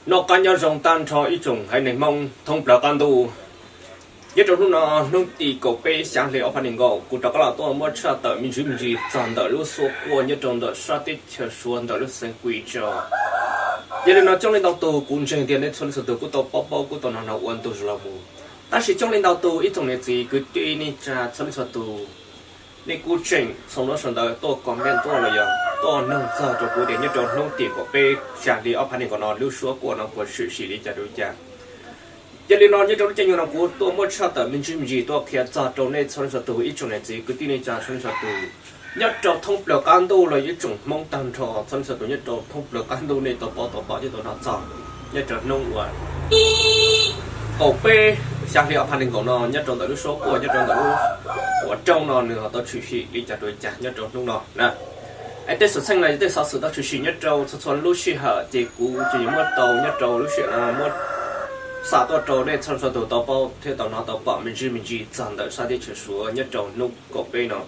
Noj qab nyob zoo tag nrho ib tsoom haiv neeg Hmoob thoob plaws qab ntuj. Nyob rau hnub no, hnub tim kaum peb xya hli ob phav nees nkaum, kuv rov qab los tuaj muab tshaj tawm me ntsis me ntsis txog ntawm lub suab quaj nyob rau ntawm sab teb chaws Suav ntawm lub xeev Kis Tsaus. Yog li no coob leej ntau tus, kuv ntseeg tias nej txhua leej txhua tus kuj tau paub paub kuj tau hnov hnov ua ntu zus los mus. Tab sis coob leej ntau tus ib tsoom niam txiv kwv tij neej tsa txhua leej txhua tus, nej kuj tseem sau ntaub sau ntawv tuaj comment tuaj los yog tuaj noog txog rau kuv tias nyob rau hnub tim kaum peb xya hli ob phav nees nkaum no lub suab quaj no puas tshwm sim li cas rau li cas. Yog li no nyob rau lub caij nyoog no kuv tuaj muab tshaj tawm me ntsis me ntsis tuaj qhia txog rau nej txhua leej txhua tus ib tsoom niam txiv kwv tij neej tsa txhua leej txhua tus nyob rau thoob plaws qab ntuj los yog ib tsoom Hmoob tag nrho txhua leej txhua tus nyob rau thoob plaws qab ntuj nej tau paub tau pom thiab tau hnov txog nyob rau hnub uas kaum peb xya hli ob phav nees nkaum no nyob rau ntawm lub suab quaj nyob rau ntawm lub uas roob no nws ho tau tshwm sim li cas rau li cas nyob rau hnub no na. Es tej xwm txheej los yog tej xov xwm tau tshwm sim nyob rau txhua txhua lub sij hawm ces kuv tseem yuav muab tau nyob rau lub sij hawm no muab xa tuaj rau nej txhua txhua tus tau paub thiab tau hnov tau pom me ntsis me ntsis txog ntawm sab teb chaws Suav nyob rau hnub kaum peb no.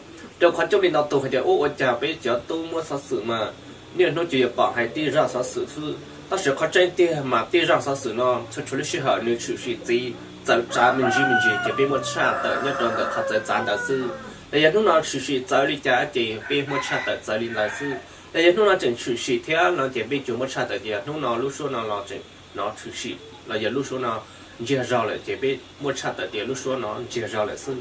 Rau qhov coob leej ntau tus hais tias ua ua cas peb cov tub muab xov xwm mas niaj hnub ces yuav pom hais tib zaj xov xwm xwb, tab sis qhov tseeb tiag mas tib zaj xov xwm no txhua txhua lub sij hawm nws tshwm sim txiv txawv tsav me ntsis me ntsis ces peb muab tshaj tawm nyob rau ntawm qhov txawv txav ntawd xwb. Los yog hnub no tshwm sim txawv li cas ces peb muab tshaj tawm txawv li ntawd xwb. Los yog hnub no tseem tshwm sim thiab no ces peb tsuas muab tshaj tawm tias hnub no lub suab no los tseem hnov tshwm sim los yog lub suab no ntsiag zog lawm ces peb muab tshaj tawm tias lub suab no ntsiag zog lawm xwb.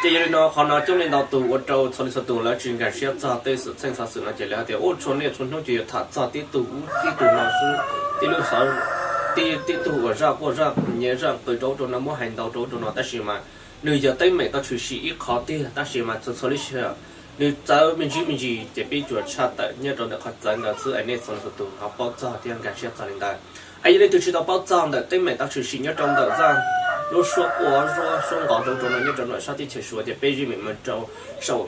Ces yog li no qhov no coob leej ntau tus ua rau txhua leej txhua tus lawv tsis nkag siab txog tej xwm txheej xov xwm no ces lawv hais tias ua tshua niaj txhua hnub ces yuav tham txog tib tug ub tib tug no xwb, tib lub xov, tib tib tug uas zaj quaj zaj nyiav zaj qw rau ub rau no muab hais ntau rau ub rau no tab sis mas nws yog teeb meem tau tshwm sim ib qho tiag tab sis mas txhua txhua lub sij hawm nws txawv me ntsis me ntsis ces peb tsuas tshaj tawm nyob rau ntawm qhov txawv ntawd xwb es nej txhua leej txhua tus ho paub txog thiab nkag siab txog li ntawd. Es yog leej twg tsis tau paub txog ntawm teeb meem tau tshwm sim nyob rau ntawm zaj lub suab quaj suab nqov rau ub rau no nyob rau ntawm sab teb chaws Suav ces peb zeem meem mus rau saum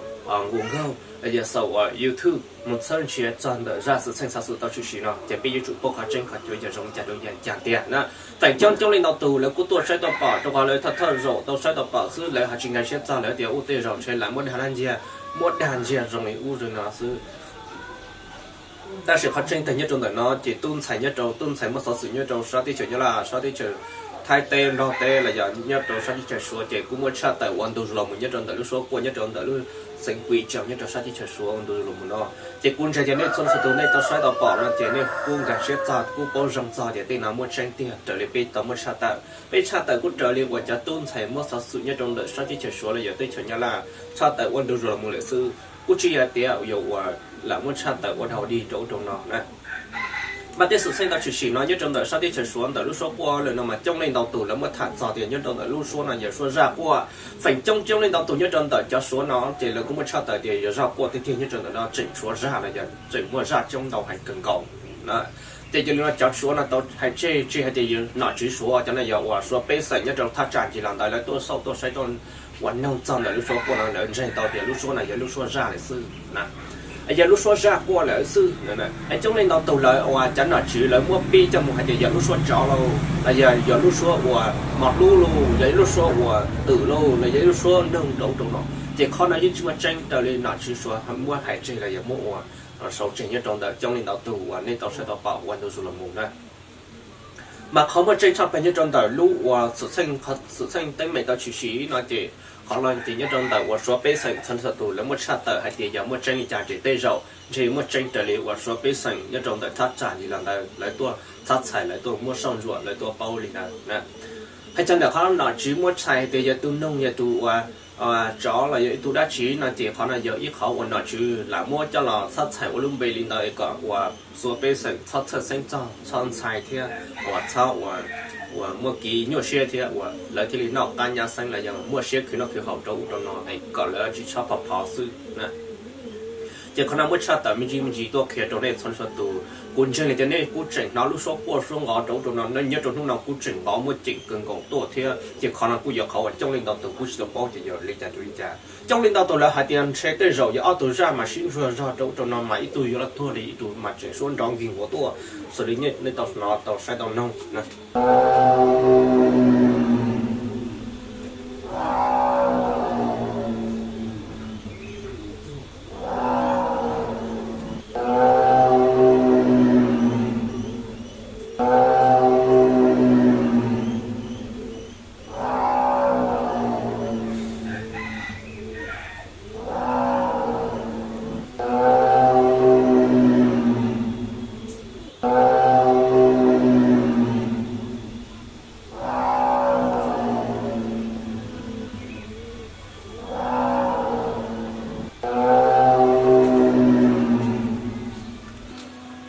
Google los yog saum uas YouTube mus txhawb nrhiav txog ntawm zaj xwm txheej xov xwm tau tshwm sim no ces peb yuav tsum paub qhov tseeb qhov cuav yog zoo li cas rau li cas tiag na. Feem coob coob leej ntau tus lawv kuj tuaj saib tuaj pom rau qhov lawv thawj thawj zaum tau saib tau pom xwb lawv ho tsis nkag siab txog lawv tias ua tej zaum ntshe lam muab dag lab ntsiag, muab dag ntsiag zoo li ub zoo li no xwb. Tab sis qhov tseeb tiag nyob rau ntawm no ces tub ntxhais nyob rau tub ntxhais muab xov xwm nyob rau sab teb chaws Nyab Laj, sab teb chaws Thaib teb, Nplog teb los yog nyob rau sab teb chaws Suav ces kuj muab tshaj tawm ua ntu zus los mus nyob rau ntawm lub suab quaj nyob rau ntawm lub xeev Kis Tsaus nyob rau sab teb chaws Suav ua ntu zus los mus no. Ces kuv ntseeg tias nej txhua txhua tus nej tau saib tau pom no ces nej kuj nkag siab txog kuj paub zoo txog tias tej no muaj tseeb tiag raws li peb tau muab tshaj tawm. Peb tshaj tawm kuj raws li uas cov tub ntxhais muab xov xwm nyob rau ntawm sab teb chaws Suav los yog teb chaws Nyab Laj tshaj tawm ua ntu zus los mus lawm xwb. Kuj tsis yog tias yuav uas lam muab tshaj tawm ua dhau dig rau ub rau no na. Mas tej xwm txheej tau tshwm sim no nyob rau ntawm sab teb chaws Suav ntawm lub suab quaj lawm no mas coob leej ntau tus lawv muab tham txog tias nyob rau ntawm lub suab no yog suab zaj quaj. Feem coob coob leej ntau tus nyob rau ntawm cov Suav no ces lawv kuj muab tshaj tawm tias yog zaj quaj tiag tiag nyob rau ntawm no tseem tshuav zaj los yog tseem muaj zaj coob ntau heev kawg nkaus. Ces yog li no cov Suav no tau hais tseg tseg hais tias yog nom tswv Suav cov no yog uas Suav pej xeem nyob rau thaj tsam ncig los ntawd lawv tuaj xauj tuaj saib tuaj ua noog txog ntawm lub suab quaj no lawv ntseeg tau tias lub suab no yog lub suab zaj lawm xwb na. Yog lub suab zaj quaj lawm xwb. Es coob leej ntau tus lawv uas cov nom tswv lawv muab pib coj mus hais tias yog lub suab tsov lauj, los yog yog lub suab uas mos hlub lauj, yog ib lub suab uas twm lauj, los yog ib lub suab noog rau ub rau no. Ces qhov no yeej tsis muaj tseeb raws li nom tswv Suav muab hais tseg los yog muab ua sau tseg nyob rau ntawm coob leej ntau tus uas nej tau saib tau pom ua ntu zus los mus na. Mas qhov muaj tseeb tshaj plaws nyob rau ntawm lub uas xwm txheej, xwm txheej teeb meem tau tshwm sim no ces qhov no ces nyob rau ntawm uas Suav pej xeem txhua txhua tus lawv muab tshaj tawm hais tias yog muaj tseeb li cas ces tej zaum ntshe muaj tseeb raws li uas Suav pej xeem nyob rau ntawm thaj tsam ncig los ntawd lawv tuaj txhab txhais lawv tuaj muab soj ntsuam lawv tuaj paub li ntawd na. Hais txog ntawm qhov nom tswv muab txhais hais tias yog tus noog yog tus uas tsov los yog ib tug dab tsi no ces qhov no yog ib qhov uas nom tswv lam muab coj los txhab txhais ua lub npe li ntawd es kom uas Suav pej xeem txhob txhawj xeeb txog, txhob ntshai thiab uas txhob uas, uas muaj kev nyuaj siab thiab uas lawv thiaj li noj qab nyab xeeb los yog muaj siab khwv noj khwv haus rau ub rau no es kom lawv tsis txhob phov phov xwb na. Ces qhov no muab tshaj tawm me ntsis me ntsis tuaj qhia rau nej txhua txhua tus. Kuv ntseeg li tias nej kuj tseem hnov lub suab quaj suab nqov rau ub rau no, nyob rau hnub no kuj tseem nqov muaj ceem kawg nkaus tuaj thiab. Ces qhov no kuj yog qhov uas coob leej ntau tus kuj tsis tau paub tias yog li cas rau li cas. Coob leej ntau tus lawv hais tias ntshe tej zaum yog ob tug zaj mas sib ntsuag zog rau ub rau no mas ib tug yuav luag tuag li ib tug mas tseem suab nrov nkig nkuav tuaj xws li nej tau hnov tau saib tau noog na.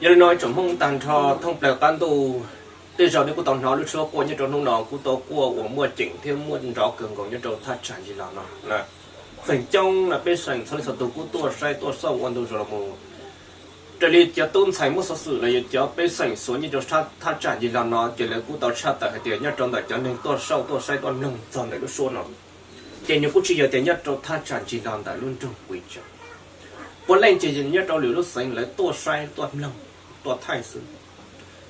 Yog li no ib tsoom Hmoob tag nrho thoob plaws qab ntuj, tej zaum nej kuj tau hnov lub suab quaj nyob rau hnub no kuj tau quaj uas muaj ceem thiab muaj nrov kawg nkaus nyob rau thaj tsam Ncig Los no. Feem coob no pej xeem txhua leej txhua tus kuj tuaj saib tuaj xauj ua ntu zus los mus. Raws li cov tub ntxhais muab xov xwm los yog cov pej xeem Suav nyob rau thaj tsam Ncig Los no ces lawv kuj tau tshaj tawm hais tias nyob rau ntawm cov neeg tuaj xauj tuaj saib tuaj mloog txog ntawm lub suab no, ces nws kuj tsis yog tias nyob rau thaj tsam Ncig Los ntawm lub nroog Kuiv Tsam. Puav leej ces nyob rau lwm lub xeev lawv tuaj saib tuaj mloog, tuaj thaij xwb.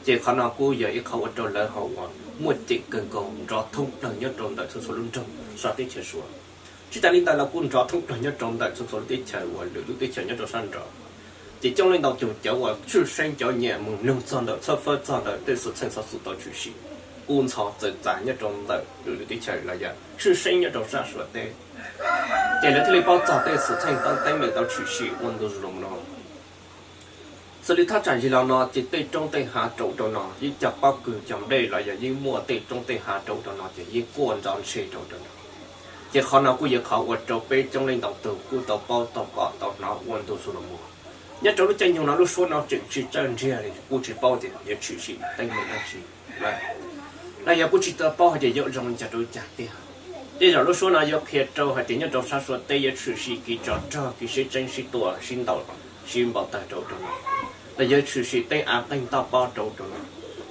Ces qhov no kuj yog ib qhov ua rau lawv ho uas muaj ceem kawg nkaus nrov thoob plaws nyob rau ntawm txhua txhua lub nroog sab teb chaws Suav. Tsis tas li ntawd los kuj nrov thoob plaws nyob rau ntawm txhua txhua lub teb chaws uas lwm lub teb chaws nyob rau sab nraud. Ces coob leej ntau tus cov uas tshwj xeeb cov nyiam mus mloog txog ntawm txhawb fawb txog ntawm tej xwm txheej xov xwm tau tshwm sim kuj ntxhov txawv txav nyob rau ntawm lwm lub teb chaws los yog tshwj xeeb nyob rau sab Suav teb. Ces lawv thiaj li paub txog tej xwm txheej teeb meem tau tshwm sim ua ntu zus los no. Xws li thaj tsam Ncig Los no ces tej roob tej hav rau rau no yeej cog pob kws cog nplej los yog yeej muaj tej roob tej hav rau rau no ces yeej quaj nrov ntshe rau rau no. Ces qhov no kuj yog qhov ua rau peb coob leej ntau tus kuj tau paub tau pom tau hnov ua ntu zus los mus. Nyob rau lub caij nyoog no lub suab no tseem tsis txawj ntsiag li kuj tsis paub tias yuav tshwm sim teeb meem dab tsi, los yog kuj tsis tau paub hais tias yuav zoo li cas rau li cas tiag. Tej zaum lub suab no yuav qhia rau hais tias nyob rau sab Suav teb yuav tshwm sim kev tsov rog kev sib tseeb sib tua sib ntaus sib npau taws rau rau no, los yog tshwm sim tej av qeeg toj pob rau rau no.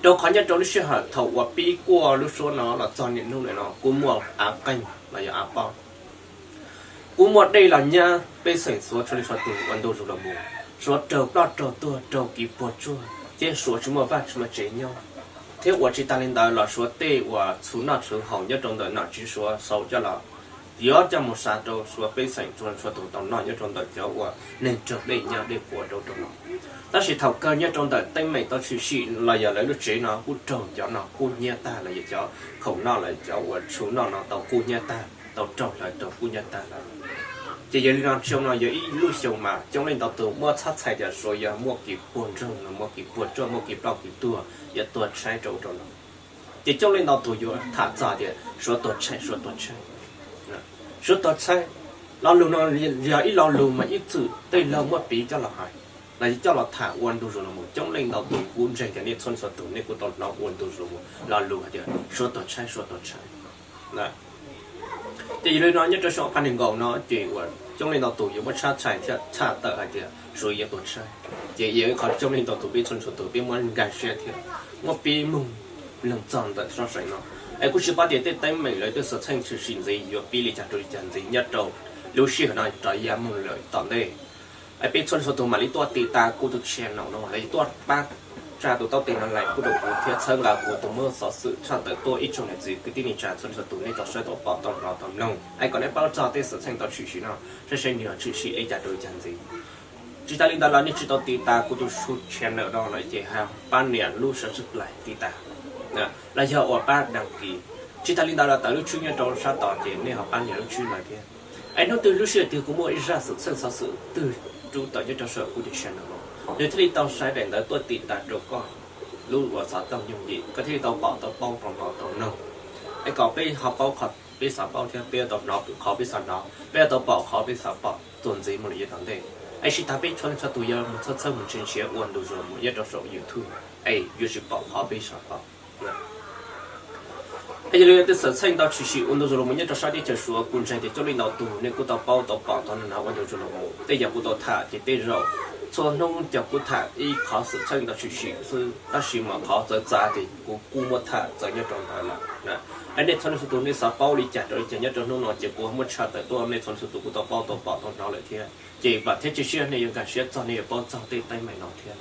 Rau qhov nyob rau lub sij hawm thaum uas pib quaj lub suab no los txog niaj hnub nim no kuj muaj av qeeg los yog av pob, kuj muaj dej los nyab pej xeem Suav txhua leej txhua tus ua ntu zus los mus. Suav raug ploj raug tuag raug kev puas tsuaj thiab Suav tsis muaj vaj tsis muaj tsev nyob. Thiab uas tsis tas li ntawd los Suav tej uas txhuv noj txhuv haus nyob rau ntawm nom tswv Suav xauv coj los yuav coj mus xa rau Suav pej xeem txhua leej txhua tus tau noj nyob rau ntawm cov uas neeg raug dej nyab dej puas rau rau no. Tab sis thaum kawg nyob rau ntawm teeb meem tau tshwm sim los yog lawv lub tsev no kuj raug cov no kub hnyiab tag los yog cov khoom noj los cov uas txhuv noj no tau kub hnyiab tag, tau raug hlawv raug kub hnyiab tag lawm. Ces yog li no xyoo no yog ib lub xyoo mas coob leej ntau tus muab txhab txhais tias Suav yuav muaj kev puas ntsoog los muaj kev puas tsuaj muaj kev ploj kev tuag yuav tuag tshaib rau rau no. Ces coob leej ntau tus yuav tham txog tias Suav tuag tshaib, Suav tuag tshaib, Suav tuag tshaib. Lo lus no yog ib lo lus mas ib txwm tej laug muab piv coj los hais los yog coj los tham ua ntu zus los mus. Coob leej ntau tus kuv ntseeg tias nej txhua leej txhua tus nej kuj tau hnov ua ntu zus los mus lo lus hais tias Suav tuag tshaib, Suav tuag tshaib. Ces yog li no nyob rau xyoo ob phav nees nkaum no ces uas coob leej ntau tus yuav muab tshab txhais thiab tshaj tawm hais tias Suav yuav tuag tshaib. Ces yog ib qhov coob leej ntau tus peb txhua leej txhua tus peb muab nkag siab thiab muab pib mloog, mloog txog ntawm sab sawv no. Es kuj tsis paub tias tej teeb meem lawv tej xwm txheej tshwm sim ntxiv yuav pib li cas rau li cas ntxiv nyob rau lub sij hawm no rov ya moog lawm tom ntej. Es peb txhua leej txhua tus mam li tuaj tiv tas kuv tus channel no los yog tuaj pab tsa tus taub tes no like pub rau kuv thiab txhawb nqa kuv tus muab xov xwm tshaj tawm tuaj ib tsoom niam txiv kwv tij neej tsa txhua leej txhua tus nej tau saib tau pom tau hnov tau mloog. Es kom nej paub txog tej xwm txheej tau tshwm sim no saib seb nws yuav tshwm sim li cas rau li cas ntxiv. Tsis tas li ntawd los nej tsis tau tiv tas kuv tus su channel no lawm ces pab nias lub subscribe tiv tas los yog uas pab đăng ký. Tsis tas li ntawd los tawm lub tswb nyob rau sab tod ces nej ho pab nias lub tswb ntawd thiab. Es hnub twg lub sij hawm twg kuv muaj ib zaj xwm txheej xov xwm twg rub tawm nyob rau saum kuv tus channel no, nws thiaj li tau saib daim ntawv tuaj tiv tas rau koj lub uas xov tooj yooj yim, koj thiaj li tau pom tau paub tau hnov tau mloog. Es kom peb ho paub qhov peb xav paub thiab peb yuav tau hnov qhov peb xav hnov, peb yuav tau pom qhov peb xav pom txuas ntxiv mus lawm yav tom ntej. Es tsis tas peb txhua leej txhua tus yuav mus txhawb txhawb mus ntsia ntsia ua ntu zus mus nyob rau saum YouTube es yuav tsis pom qhov peb xav pom. Es yog li tej xwm txheej tau tshwm sim ua ntu zus los mus nyob rau sab teb chaws Suav kuv ntseeg tias coob leej ntau tus nej kuj tau paub tau pom tau hnov ua ntu zus los mus. Tej yam kuv tau tham ces tej zaum txhua hnub ces kuv tham ib qhov xwm txheej tau tshwm sim xwb, tab sis mas qhov txawv txav ces kuv kuj muab tham txawv nyob rau ntawd lawm. Es nej txhua leej txhua tus nej xav paub li cas rau li cas nyob rau hnub no ces kuv muab tshaj tawm tuaj nej txhua leej txhua tus kuj tau paub tau pom tau hnov lawm thiab. Ces vam thiab cia siab nej yuav nkag siab txog nej yuav paub txog tej teeb meem no thiab.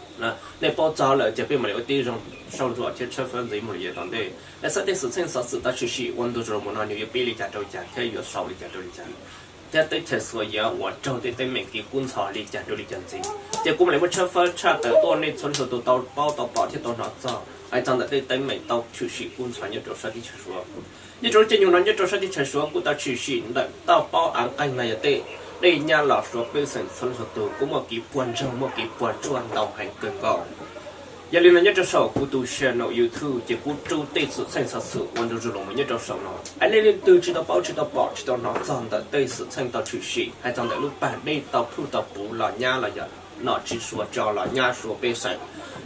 Nej paub txog lawm ces peb mam li ua tib zoo sau ntsuam thiab tshawb fawb ntxiv mus lawm yav tom ntej. Es xwb tej xwm txheej xov xwm tau tshwm sim ua ntu zus los mus no nws yuav pib li cas rau li cas thiab yuav xaus li cas rau li cas, thiab teb chaws Suav yuav ua raug tej teeb meem kev kub ntxhov li cas rau li cas ntxiv, ces kuv mam li muab tshawb fawb tshaj tawm tuaj nej txhua leej txhua tus tau paub tau pom thiab tau hnov txog hais txog ntawm tej teeb meem tau tshwm sim kub ntxhov nyob rau sab teb chaws Suav. Nyob rau lub caij nyoog no nyob rau sab teb chaws Suav kuj tau tshwm sim ntawm toj pob av qeeg los yog tej dej nyab los Suav pej xeem txhua leej txhua tus kuj muaj kev puas ntsoog muaj kev puas tsuaj ntau heev kawg nkaus. Yog li no nyob rau saum kuv tus channel YouTube ces kuv rub tej xwm txheej xov xwm ua ntu zus los mus nyob rau saum no. Es nej leej twg tsis tau paub tsis tau pom tsis tau hnov txog ntawm tej xwm txheej tau tshwm sim hais txog ntawm lub pag dej tau plhuj tau puv los nyab los yog nom tswv Suav tso los nyab Suav pej xeem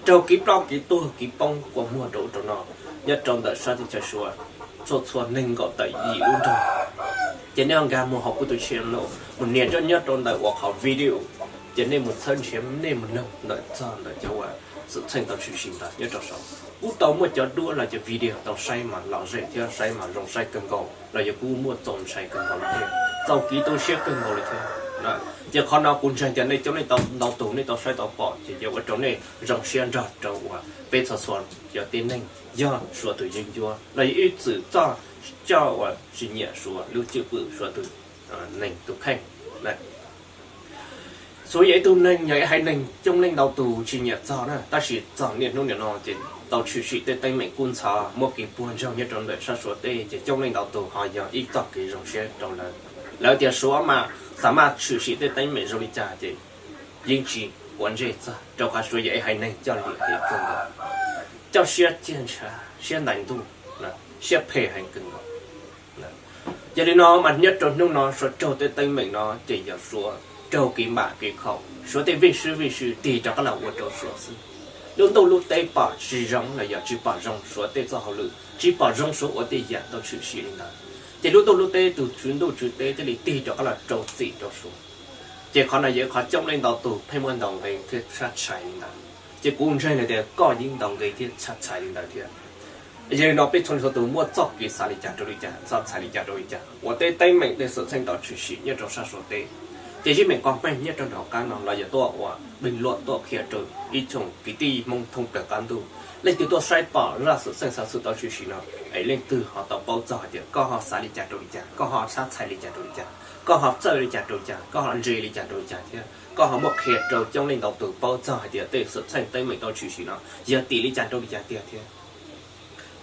raug kev ploj kev tuag kev poob kua muag rau ub rau no nyob rau ntawm sab teb chaws Suav txhua txhua nees nkaum tawm yim lub nroog. Ces nej ho nkag mus hauv kuv tus channel mus nias nyob rau ntawm uas qhov video, ces nej mus txhawb nrhiav nej mus noog ntawm txog ntawm cov uas xwm txheej tau tshwm sim ntawd nyob rau saud. Kuj tau muaj cov duab los cov video tau saib mas lom zem thiab saib mas zoo saib kawg nkaus los yog kuj muaj txaus ntshai kawg nkaus li thiab txaus kev tu siab kawg nkaus li thiab. Ces qhov no kuv ntseeg tias nej coob leej ntau tus nej tau saib tau pom ces yuav ua rau nej zoo siab nrog rau uas peb txhua txhua cov tib neeg yog Suav tus yeeb ncuab los yog ib txwm txoj coj uas tsis nyiam Suav lub cwj pwm Suav tus neeg tus kheej. Suav yog ib tug neeg, yog ib haiv neeg coob leej ntau tus tsis nyiam txog na, tab sis txog niaj hnub niam no ces tau tshwm sim tej teeb meem kub ntxhov muaj kev puag ntsoog nyob rau ntawm sab Suav teb ces coob leej ntau tus ho yog ib txoj kev zoo siab rau lawv. Lawv tias Suav mas xav maj tshwm sim tej teeb meem zoo li cas ces yeej tsis quav ntsej txog, rau qhov Suav yog ib haiv neeg coj liam heev kawg nkaus, coj siab ciaj ntshav, siab ntais ntuj, siab phem heev kawg nkaus. Yog li no mas nyob rau hnub no Suav raug tej teeb meem no ces yog Suav raug kev npam kev khaum, Suav tej vij sub vij sw tig rov qab los ua rau Suav xwb. Lub ntuj lub teb pom tsis zoo los yog tsis pom zoo Suav tej txoj hauj lwm, tsis pom zoo Suav ua tej yam tau tshwm sim li ntawd, ces lub ntuj lub teb tus tswv ntuj tswv teb thiaj li tig rov qab los rau txim rau Suav. Ces qhov no yog qhov coob leej ntau tus pheej muaj ntaus nqi thiab tshab txhais li ntawd, ces kuv ntseeg tias koj yeej ntaus nqi thiab tshab txhais li ntawd thiab. Yog li no peb txhua leej txhua tus muaj txoj kev xav li cas rau li cas, txoj txhais li cas rau li cas, ua tej teeb meem tej xwm txheej tau tshwm sim nyob rau sab Suav teb, ces yeej meem kos meej nyob rau nram qab no los yog tuaj ua pheej luaj tuaj qhia rau ib tsoom kwv tij Hmoob thoob plaws qab ntuj, leej twg tuaj saib pom zaj xwm txheej xov xwm tau tshwm sim no, es leej twg ho tau paub txog hais tias koj ho xav li cas rau li cas, koj ho tshab txhais li cas rau li cas, koj ho txawj li cas rau li cas, koj ho ntse li cas rau li cas thiab koj ho muab qhia rau coob leej ntau tus paub txog hais tias tej xwm txheej teeb meem tau tshwm sim no yog tim li cas rau li cas tiag thiab.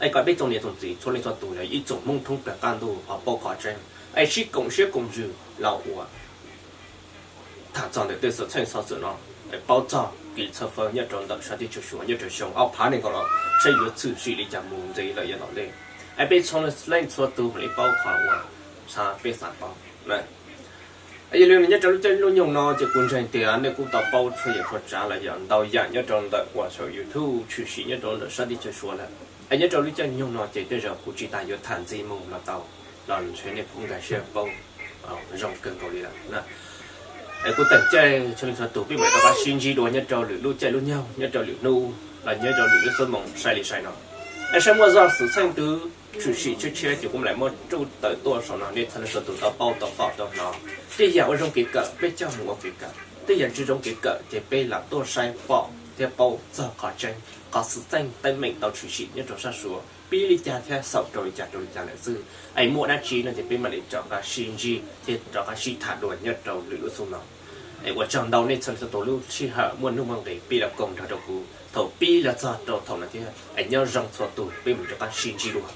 Es kom peb tsoom niam tsoom txiv txhua leej txhua tus los ib tsoom Hmoob thoob plaws qab ntuj ho paub qhov tseeb, es sib koom siab koom ntsws los ua tham txog ntawm tej xwm txheej xov xwm no, paub txog kev txhawb fawb nyob rau ntawm sab teb chaws Suav nyob rau xyoo ob phav nees nkaum los saib yuav tshwm sim li cas mus ntxiv lawm yav tom ntej. Es peb txhua leej txhua tus mam li paub qhov uas tshaj peb xav paub. Yog li no nyob rau lub caij lub nyoog no ces kuv ntseeg tias nej kuj tau paub txhua yam txhua tsav los yog ntau yam nyob rau ntawm uas saum YouTube tshwm sim nyob rau ntawm sab teb chaws Suav lawm. Es nyob rau lub caij nyoog no ces tej zaum kuv tsis tas yuav tham ntxiv mus los tau, los ntshe nej kuj nkag siab paub zoo kawg nkaus li lawm. Es kuv teem caij txhua leej txhua tus peb mam rov qab sib ntsib dua nyob rau lwm lub caij lub nyoog, nyob rau lwm hnub los nyob rau lwm lub xuab moos sai li sai no. Es saib muaj zaj xwm txheej twg tshwm sim tshiab tshiab ces kuv mam li muab tsuj tawm tuaj saum no nej txhua leej txhua tus tau paub tau pom tau hnov. Tej yam ua zoo kev kawm peb coj mus ua kev kawm, tej yam tsis zoo kev kawm ces peb lam tuaj saib pom thiab paub txog qhov tseeb qhov xwm txheej teeb meem tau tshwm sim nyob rau sab Suav pib li cas thiab xaus rau li cas rau li cas lawm xwb. Es muaj dab tsi no ces peb mam li rov qab sib ntsib thiab rov qab sib tham dua nyob rau lwm lub xuab moos. Es ua tsaug ntau nej txhua leej txhua tus lub sij hawm muaj nuj muaj nqis pib los koom nrog rau kuv thaum pib los txog rau thaum no thiab. Es nyob zoo txhua tus, peb mam rov qab sib ntsib dua.